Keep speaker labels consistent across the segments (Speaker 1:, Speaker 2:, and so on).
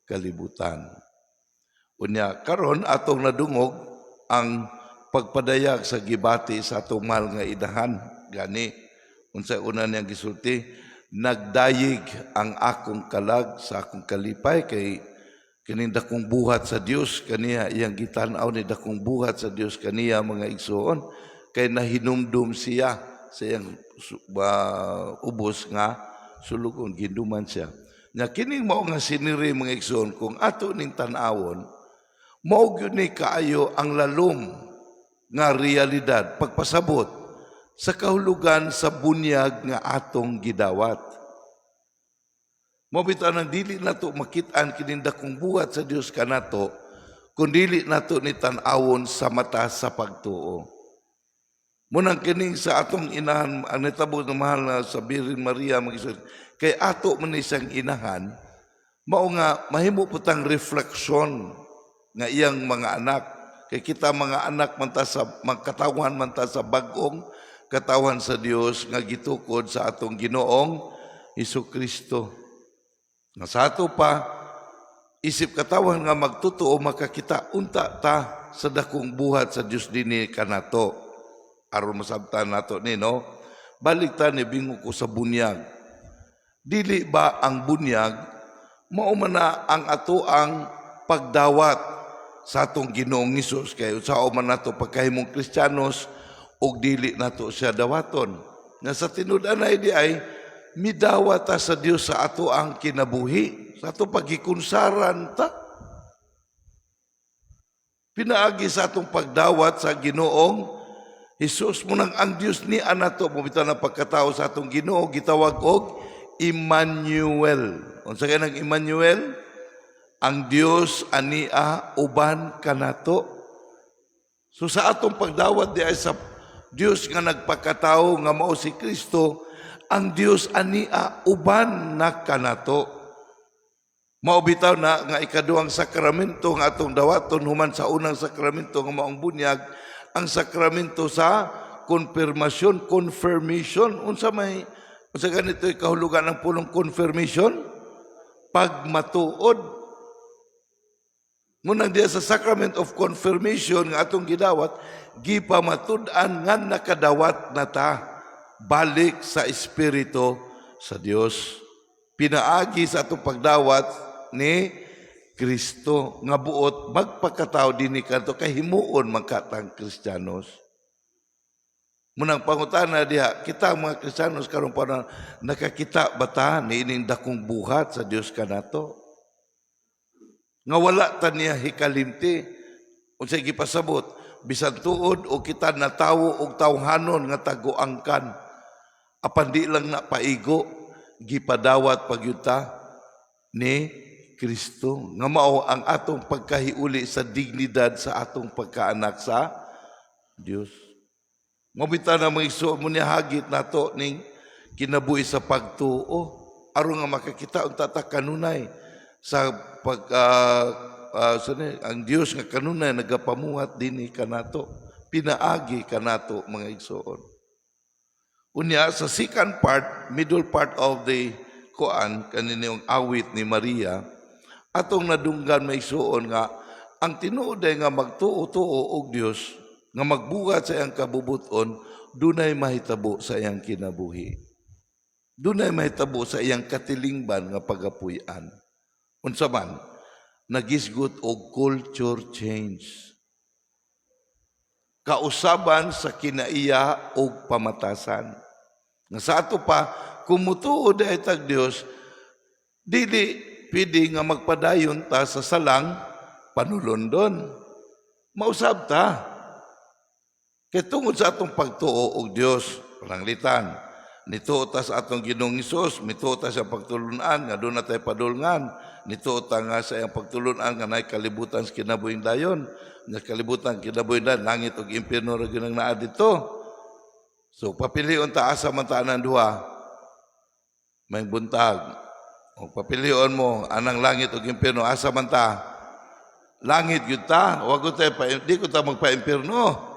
Speaker 1: kalibutan. Unya karon atong nadungog ang pagpadayag sa gibati sa atong mahal nga inahan. Gani unsa una niyang gisulti? "Nagdayig ang akong kalag sa akong kalipay," kay kining dakong buhat sa Dios kaniya, iyang gitan-aw ni dakong buhat sa Dios kaniya, mga igsoon, kay nahinumdum siya sa iyang ubos nga sulugon, ginduman siya. Nya kining mao nga scenery, mga igsoon, kung ato ning tan-awon, mao gyud ni kaayo ang lalom nga realidad pagpasabot sa kahulugan sa bunyag nga atong gidawat. Mao bitaw nang dili nato makit-an kining dakong buhat sa Dios kanato kung dili nato ni tan-awon sa mata sa pagtuo. Munang kining sa atong inahan, ang nitabo ng mahal na sa Birhen Maria, mga, kay ato man ni siyang inahan, mao nga mahimo putang refleksyon nga iyang mga anak. Kay kita mga anak man ta sa magkatawan man ta sa bag-ong katawan sa Dios nga gitukod sa atong Ginoong Hesus Kristo. Nga sa ato pa, isip katawan nga magtotoo, makakita unta ta sa dakong buhat sa Dios dinhi kanato. Aron masabtan nato ni, no? Balik ta ni bingo ko sa bunyag. Dili ba ang bunyag mao man na ang ato ang pagdawat sa atong Ginoong Hesus, kay unsaon man nato pagkahimong Kristiyanos ug dili nato siya dawaton? Nga sa tinud-anay di ay midawat ta sa Dios sa ato ang kinabuhi, sa ato pagikunsaran ta. Pinaagi sa atong pagdawat sa Ginoong Hesus mo nang ang Dios ni anato mo bitaw na pagkatao sa atong Ginoo gitawag og Emmanuel. Unsa kay nang Emmanuel? Ang Dios ania uban kanato. So sa atong pagdawat di ay sa Dios nga nagpakatao nga mao si Kristo, ang Dios ania uban na kanato. Mao bitaw na nga ikaduhang sakramento nga atong dawaton human sa unang sakramento nga maong bunyag, ang sakramento sa konfirmasyon, confirmation. Unsa may unsa ganito kahulugan ng pulong confirmation? Pagmatuod. Munang diya sa sacrament of confirmation nga atong gidawat, gipamatud-an nga nakadawat na ta balik sa Espiritu sa Dios. Pinaagi sa atong pagdawat ni Kristo nga buot magpakatao dinhi kanto kay himuon man katang Kristiyanos. Munang pangutana diha, kita ang mga Kristiyanos karon pa, nakakita ba ta niining dakong buhat sa Dios kanato? Nga wala ta niya hikalimti. Unsay gipasabot, bisan tuod o kita natawo og tawhanon nga taguangkan, apan di lang na paigo, gipadawat pagyuta ni Kristo nga mao ang atong pagkahiuli sa dignidad sa atong pagkaanak sa Dios. Mao bitaw na mga igsoon mo niya hagit nato ning kinabuhi sa pagtuo aron nga makakita unta ta kanunay sa pag sa ni, ang Dios nga kanunay nagapamuhat dinhi kanato, pinaagi kanato, mga igsoon. Unya sa second part, middle part of the kuan kaniniyong awit ni Maria, atong nadunggan, may igsoon, nga ang tinuod ay nga magtuo-tuo og Dios nga magbuhat sa iyang kabubuton, dunay mahitabo sa iyang kinabuhi. Dunay mahitabo sa iyang katilingban nga pagapuy-an. Unsa man? Nagisgot og culture change. Kausaban sa kinaiya og pamatasan. Nga sa ato pa, kung mutuo diay tag Dios, dili pwede nga magpadayon ta sa salang panulondon. Mausab ta. Kay tungod sa atong pagtuo og Dios, pananglitan, nituo ta sa atong Ginoong Hesus, mituo ta sa pagtulunan nga doon na tayo padulngan, nituo ta nga sa iyang pagtulunan nga naay kalibutan sa kinabuhing dayon, nga kalibutan kinabuhing dayon, langit ug impyerno ra gyud ang naa didto. So papilion ta, asa man ta anang duha? May buntag. O papilion mo anang langit ug impyerno, asa man ta? Langit gyud ta, wa ko tayo pa, di ko ta magpa-impyerno.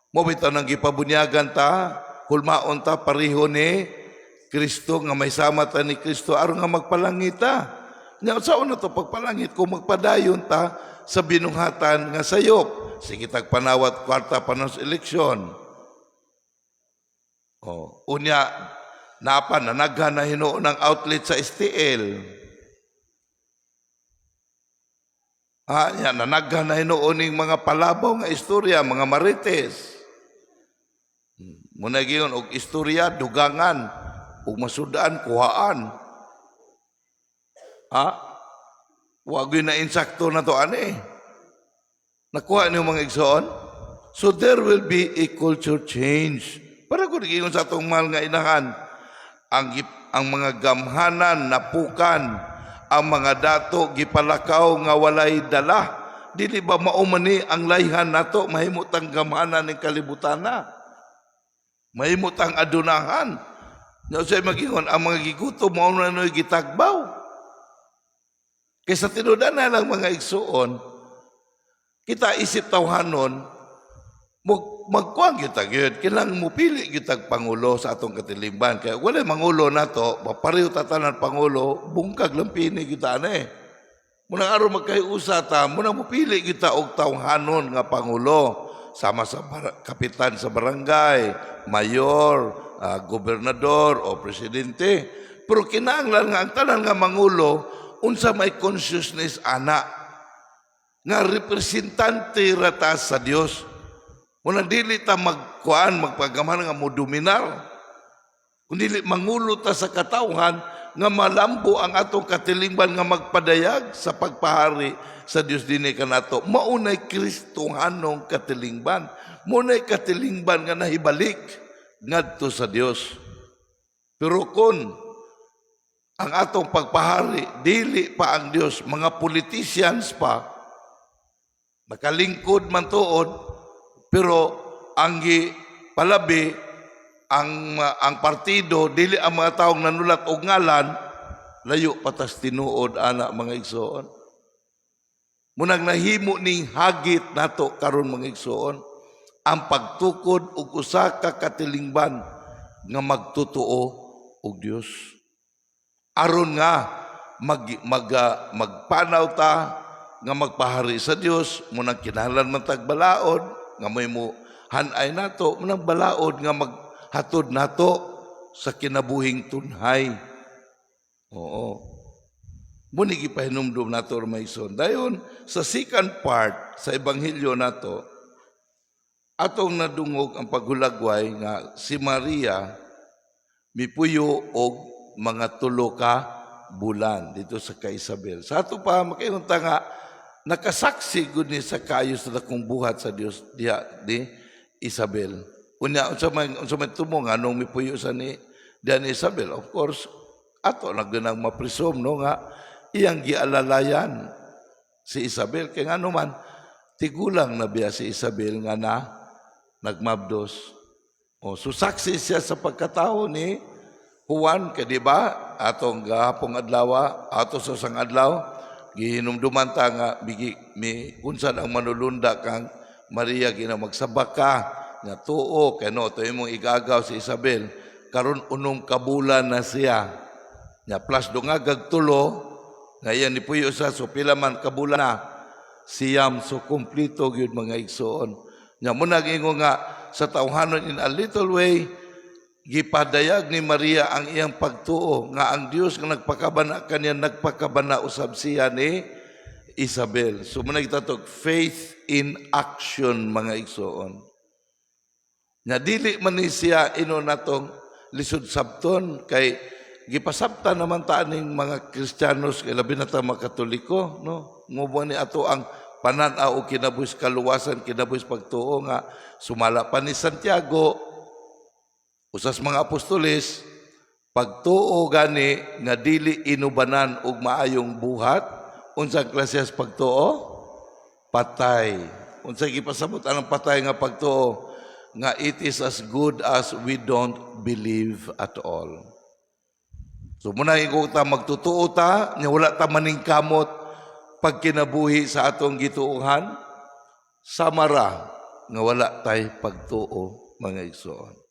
Speaker 1: Mo bitaw nang gipabunyagan ta, hulmaon ta pareho ni Kristo nga may sama ta ni Kristo aron nga magpalangit ta. Nya unsaon nato pagpalangit kung magpadayon ta sa binuhatan nga sayop? Sige tag panawat kwarta pa sa eleksyon. Oh, unya napa nanaghan na hinuon ng outlet sa STL. Ah, nya nanaghan na hinuon ning mga palabaw nga istorya, mga marites. Muna giyon og istorya dugangan ug masudaan kuhaan. Ha? Wa gyud na insakto na to ani. Nakuha niyo, mga igsoon? So there will be a culture change. Para ko giingon sa atong mahal nga inahan, ang mga gamhanan napukan, ang mga dato gipalakaw nga walay dala. Dili ba mao man ni ang layhan nato, mahimo tang gamhanan ning kalibutan na? Mahimo tang adunahan. Nya unsay magingon ang mga gigutom, mao na no'y gitagbaw. Kaysa tinuod na lang, mga igsuon, kita isip tawhanon, magkuhan kita gyud, kinahanglan mupili gyud pangulo sa atong katilingban. Kaya wala mangulo nato, pareho ta tanan pangulo, bungkag lang pini kita ani. Munang aron magkahiusa ta, munang mupili kita og tawhanon nga pangulo sama sa kapitan sa barangay, mayor, gobernador o presidente. Pero kinahanglan nga ang tanan nga mangulo unsa may consciousness ana nga representante ra ta sa Dios. Munang dili ta magkuan magpagamhan nga mo dominar. Kung dili mangulo ta sa katawhan nga malambo ang atong katilingban nga magpadayag sa pagpahari sa Dios dinhi kanato. Maunay Kristohanong katilingban. Maunay katilingban nga nahibalik ngadto sa Dios. Pero kung ang atong pagpahari dili pa ang Dios, mga politicians pa, nakalingkod man tuod, pero ang gi palabi ang partido, dili ang mga taong nanulat og ngalan, layo patas tinuod ana, mga igsoon. Munang nahimo ning hagit nato karon, mga igsoon, ang pagtukod og usa ka katilingban nga magtutuo og Dios aron nga mag, mag ah, magpanaw ta nga magpahari sa Dios. Munang kinahanglan man tag balaod nga may mo hanay nato, munang balaod nga maghatod nato sa kinabuhing tunhay. Oo, muni gipahinumdum nato, mga igsoon. Dayon sa second part sa ebanghelyo nato, atong nadungog ang paghulagway nga si Maria mipuyo og mga 3 ka bulan dito sa kay Isabel. Sa ato pa makaingon ta nga nakasaksi gud ni sa kaayo sa dakong buhat sa Dios diha ni Isabel. Unya unsa man tumo nganong mipuyo sa ni diha ni Isabel? Of course, ato na ganang ma-presume, no, nga iyang gialalayan si Isabel kay ngano man tigulang na biya si Isabel nga na nagmabdos. O, so saksi siya sa pagkatao ni Juan kay di ba atong gahapong adlaw, ato sa sang adlaw, gihinumduman ta nga bigi mi unsa ang manulunda kang Maria, gina magsabak ka nga tuo kay no to imong igagaw si Isabel karon 6 ka bulan na siya nya plus dungagag 3 nga iyan ni puyo sa, so pila man ka bulan na? 9. So kompleto gyud, mga igsoon. Nya mo nag-ingon nga sa tawhanon, in a little way gipadayag ni Maria ang iyang pagtuo nga ang Dios nga nagpakabana kaniya nagpakabana usab siya ni Isabel. So mo gitawag faith in action, mga igsoon. Nga dili man ni siya ino natong lisod sabton kay gipasabtan naman ta ning mga Kristiyanos, kay labi na ta mga Katoliko, no, ngubo ni ato ang panan-aw o kinabuhis kaluwasan, kinabuhis pagtuo nga sumala pa ni Santiago, usas mga apostoles, pagtuo gani nga dili inubanan og maayong buhat, unsang klase sa pagtuo? Patay. Unsa gipasabot anang patay nga pagtuo? Nga it is as good as we don't believe at all. So muna ko ta magtutuo ta nya wala ta maningkamot pag kinabuhi sa atong gituohan, samara nga wala tay pagtuo, mga igsoon.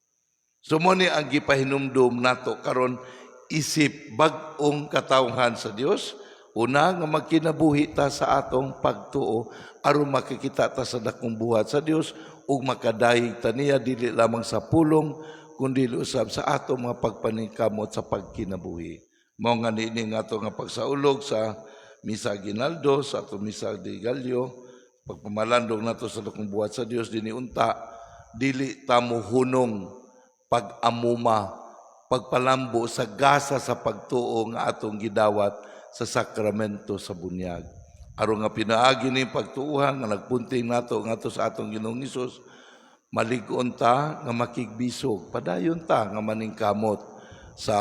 Speaker 1: So mo ni ang gipahinumdum nato karon isip bag-ong katawhan sa Dios. Una, nga magkinabuhi ta sa atong pagtuo aron makikita ta sa dakong buhat sa Dios ug makadayeg ta niya dili lamang sa pulong kundi usab sa atong mga pagpaningkamot sa pagkinabuhi. Mao nga niini nga ato nga pagsaulog sa Misa Aguinaldo, sa atong Misa de Gallo, pagpamalandong nato sa dakong buhat sa Dios dinhi unta, dili ta mohunong pag-amuma, pagpalambo sa gasa sa pagtuo nga atong gidawat sa sakramento sa bunyag. Aron nga pinaagi ni pagtuuhan nga nagpunting nato ngadto sa atong Ginoong Hesus, malig-on ta nga makigbisog, padayon ta nga maningkamot sa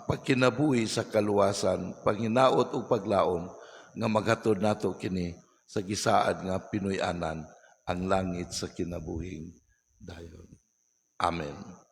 Speaker 1: pagkinabuhi sa kaluwasan, paghinaot ug paglaom nga maghatod nato kini sa gisaad nga Pinoy-anan, ang langit sa kinabuhing dayon. Amen.